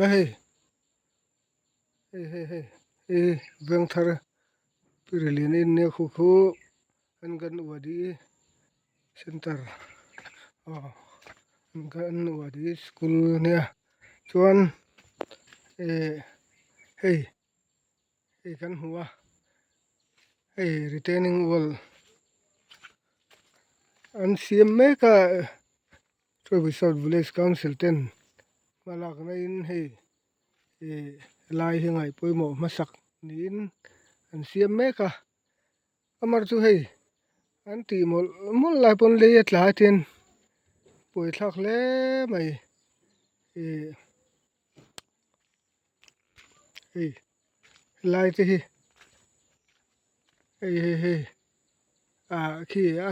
Hei hei hei hei hei vengthar Pirilian in nia khu khu Anganwadi center aw Anganwadi school ania chuan eh hei hei kan hmu a hei retaining wall an siam mek a. Chawibisawt Village Council ten hma lakna in hei ih helai hi ngaih pawimawh hmasak niin an siam mek a amar chu hei an tih mawlh mawlh lai pawn lei a tla hian buaithlak hle mai ih hei helai te hi hei hei hei ah khi a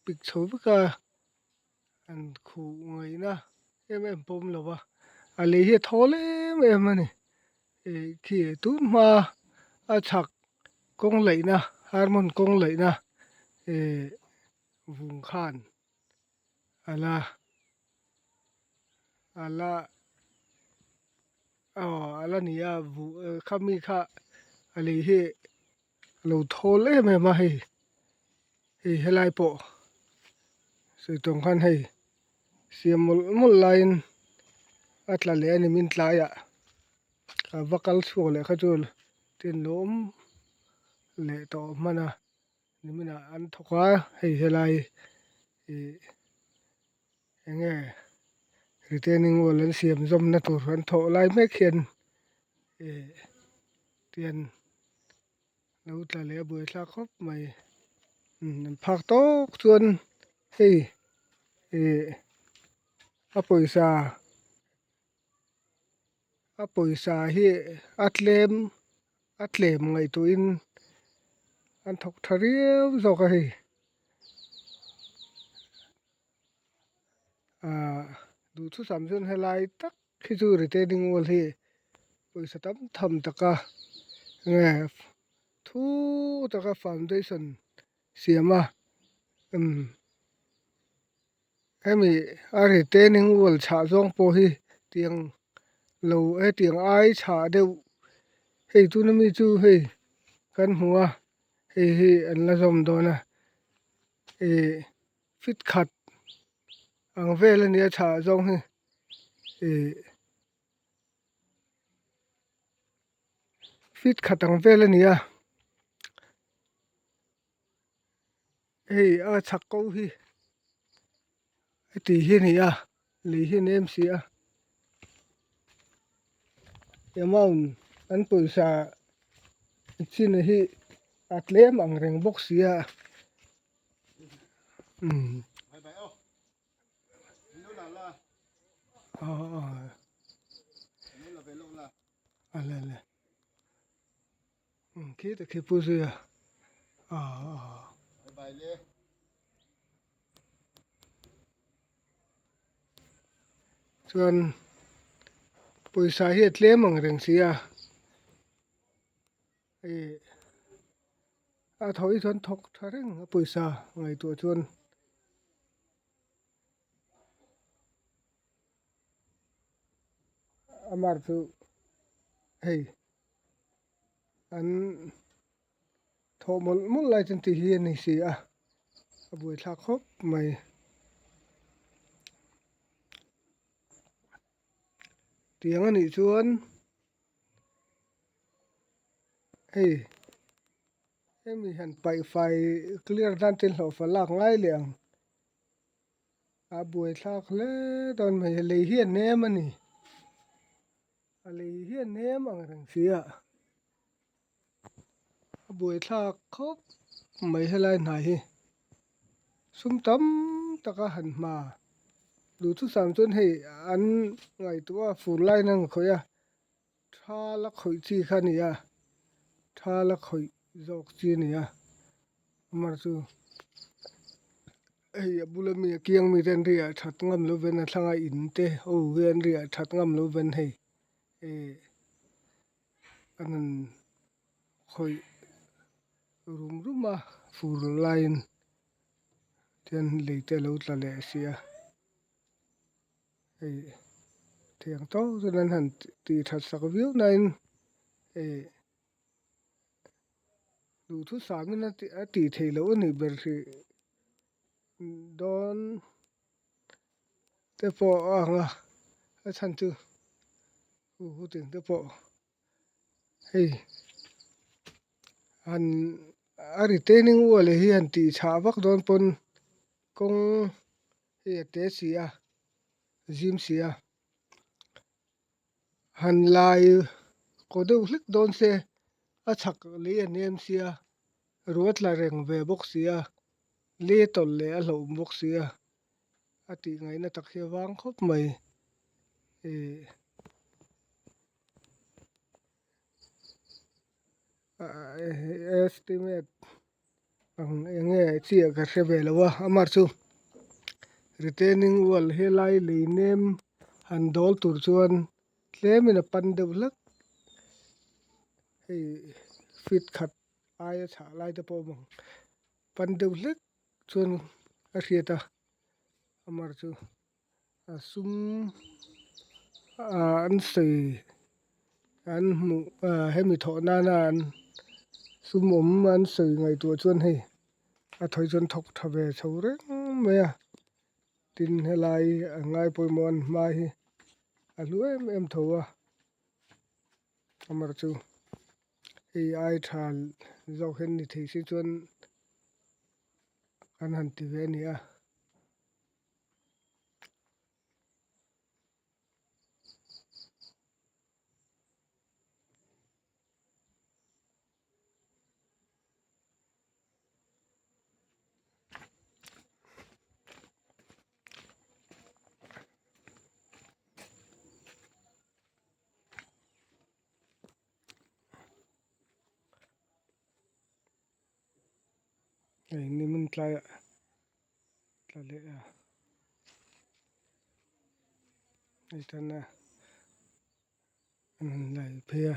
pik chho vek a. An khuh ngaihna em em pawm lo va, a lei hi a thawl em em a ni. Ih khi tun hma a chhak kawng laihna harmon kawng laihna ih vung khan a la a la aw a la ni a khami kha a lei hi a lo thawl em em a hei hei helai pawh sawi tawng khan hei siam mawlh mawlh laiin a tla leh a ni min tlaiah a va kal chhuak leh kha chu ten lo awm leh tawh hman a niminah an thawk a hei helai ih eng nge retaining wall an siam zawmna tur an thawh lai mek hian ih tian lo tla leh a buaithlak khawp mai an phak tawk chuan hei ih a pawisa a pawisa hi a tlem a tlem ngaihtuahin an thawk tha riau zawk a hei ah duhthusam chuan helai tak khi chu retaining wall hi pawisa tam tham taka nge thu taka foundation siam a umm hemi a retaining wall chhah zawng pawh hi tiang lo hetiang ai chhah deuh hei tuna mi chu hei kan hmu a hei hi an la zawm dawn a ih fit khat ang vel a nia chhah zawng hi ih fit khat ang vel a ni a hei a chhak ko hi heti hi a ni a lei hi a nem si a amount an pawisa chin hi a tlem ang reng bawk si a umm khi te khi pu zui a chuan pawisa hi a tlem ang reng si a ih a thaw hi chuan thawk tha reng a pawisa ngaihtuah chuan. Amar chu hei an thawh mawlh mawlh lai chuan tih hi a ni si a a buaithlak khawp mai. Tiang a nih chuan hei hemi han paih fai clear nan te hlawhfa lak ngai leh ang. A buaithlak hle dawn mai a lei hi a nem a ni a lei hi a nem ang reng si a a buaithlak khawp mai helai hnai hi sum tam taka han hma duhthusam chuan hei an ngaihtuah a fur lain an khawih a tha la khawih chi kha a ni a tha la khawih zawk chi a ni a amar chu hei a bula mi a kiang mi te an riah that ngam lo ven a thlanga in te ho hi an riah that ngam lo ven hei eh an han khawih rum rum a fur laiin tihian lei te a lo tla leh si a hei. Thiang tawk chuan an han tih that sak viau nain eh duhthusam in a tih theih loh a nih ber hrih dawn te pawh a ang a, a chhan chu hu hu ting te pawh hei han a retaining wall hi han tih chhah vak dawn pawn kawng hei a te si a zim si a han lai kaw deuh hlek dawn se a chhak lei a nem sia ruah tla reng ve bawk si a lei a tawlh leh a hlauh bawk si a a tih ngaihna tak hi a vang khawp mai ihh estimate ang eng nge chiah ka hre ve lo a amah chu retaining wall helai lei nem han dawl tur chuan tlemin a pan deuh hlek hei feet khat aia chhah lai te pawh a awm ang pan deuh hlek chuan a hriat a amah chu a sum ah an sawi an hmuh ah hemi thawh nana an sum awm an sawi ngaihtuah chuan hei a thawi chuan thawk tha ve chho reng mai a tin helai a ngai pawimawh an hma hi a hlu em em tho a amaherawhchu hei ai tha zawk hian ni thei se chuan an han ti ve a ni a. Hei nimin tlaiah tla leh a hei tana an han lai phei a.